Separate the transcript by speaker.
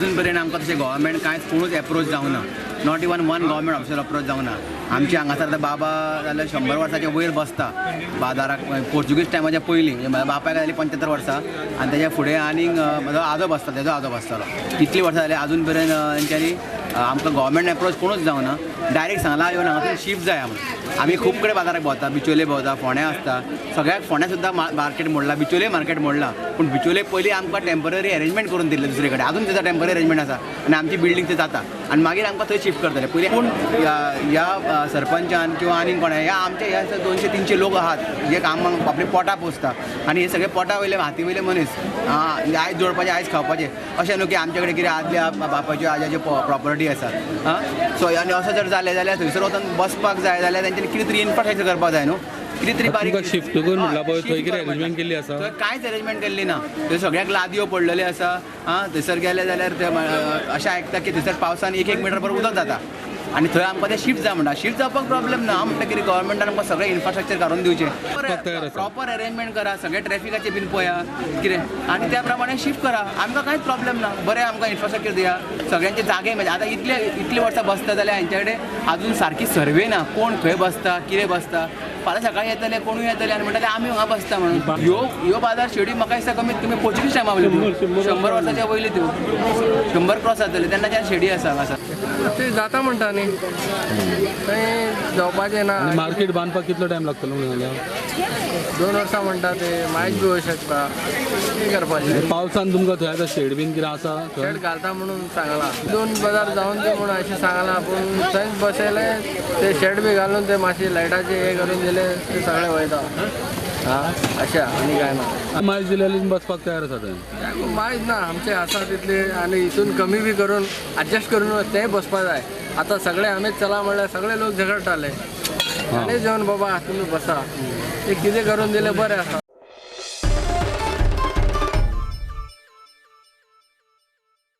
Speaker 1: अजून पर्यंत आमकां तशें गव्हर्मेंट कांयच कोणूच एप्रोच जावना, not even one government officer approach जावना. आमच्या हांगासर आतां बाबा जाल्यार 100 वर्साच्या वयर बसता बाजाराक, पोर्चुगीज टायमाच्या पयलीं. म्हणजे म्हाज्या बापायक जाली 75 वर्सां आनी तेज्या फुडें आनीक म्हजो आजो बसता, तेजो आजो बसतालो. इतलीं वर्सां जालीं अजून पर्यंत तेंच्यांनी आमकां गव्हर्मेंट एप्रोच कोणूच जावना. डायरेक्ट सांगला येवन हांगासून शिफ्ट जाय म्हणून. आमी खूब कडेन बाजाराक भोंवता, बिचोले भोंवता, फोंड्या आसता, सगळ्याक फोंड्या सुद्दां मार्केट मोडला, बिचोले मार्केट मोडला. पूण बिचोले पयलीं आमकां टेंपररी अरेंजमेंट करून दिल्लें दुसरे कडेन, अजून तेजो टेंपररी अरेंजमेंट आसा आनी आमची बिल्डींग थंय जाता आनी मागीर आमकां थंय शिफ्ट करतले पयलीं. पूण ह्या सरपंचान किंवा आनीक कोणें ह्या आमच्या ह्या 200-300 लोक आहात जे कामाक आपले पोटा पोसता आनी हे सगळे पोटा वयले हाती वयले मनीस, आयज जोडपाचे आयज खावपाचे, अशें न्हू की आमचे कडेन कितें आदल्या बापाच्यो आज्याच्यो प्रॉपर्टी आसा. सो आनी अशें जर जालें जाल्यार थंयसर वचून बसपाक जाय जाल्यार तेंच्यांनी कितें तरी इन्फ्रास्ट्रक्चर करपाक जाय न्हू, कितें तरी बारीक
Speaker 2: शिफ्ट करून म्हणला पळय, थंय कितें अरेंजमेंट केल्ली आसा?
Speaker 1: थंय कांयच अरेंजमेंट केल्ली ना. थंय सगळ्याक लादयो पडलेल्यो आसा. थंयसर गेले जाल्यार ते अशें आयकता की थंयसर पावसान 1-1 मिटर भर उदक जाता आनी थंय आमकां ते शिफ्ट जाय म्हणटा. शिफ्ट जावपाक प्रॉब्लेम ना, हांव म्हणटा कितें गव्हर्मेंटान आमकां सगळें इन्फ्रास्ट्रक्चर काडून दिवचें, प्रॉपर अरेंजमेंट करा, सगळें ट्रॅफिकाचें बीन पळया कितें आनी त्या प्रमाणे शिफ्ट करा. आमकां कांयच प्रॉब्लेम ना, बरें आमकां इन्फ्रास्ट्रक्चर दिया, सगळ्यांचे जागे म्हणजे आतां इतले इतले वर्सां बसता जाल्यार हांचे कडेन अजून सारकी सर्वे ना, कोण खंय बसता कितें बसता. फाल्यां सकाळीं येतले कोणूय येतले आनी म्हणटले आमी हांगा बसता म्हणून. ह्यो बाजार शेडी म्हाका दिसता कमीत कमी पोर्चुगीज टायमा वयल्यो, 100 वर्साच्या वयल्यो त्यो, 100 क्रॉस जातले तेन्नाच्यान शेडी आसा हांगासर.
Speaker 3: ते जाता म्हणटा न्ही, थंय जावपाचें ना.
Speaker 2: मार्केट बांदपाक कितलो टायम लागतलो म्हणून जाल्यार?
Speaker 3: 2 वर्सां म्हणटा ते, मायज बी वय शकता. कितें करपाचें?
Speaker 2: पावसान तुमकां थंय आतां शेड बीन कितें आसा?
Speaker 3: शेड घालता म्हणून सांगलां, 2 बाजार जावन दी म्हणून अशें सांगलां, पूण थंयच बसयलें ते शेड बी घालून ते मातशें लायटाचें हें करून दिलें ते सगळें वयता. हां अशें आनी कांय ना.
Speaker 2: मायज दिल्यार बसपाक तयार आसा थंय?
Speaker 3: मायज ना, आमचे आसा तितले आनी हितून कमी बी करून एडजस्ट करून तेंय बसपा जाय. आतां सगळे आमीच चला म्हणल्यार सगळे लोक झगडटाले, आनी जेवन बाबा तुमी बसा, ते कितें करून दिलें बरें आसा.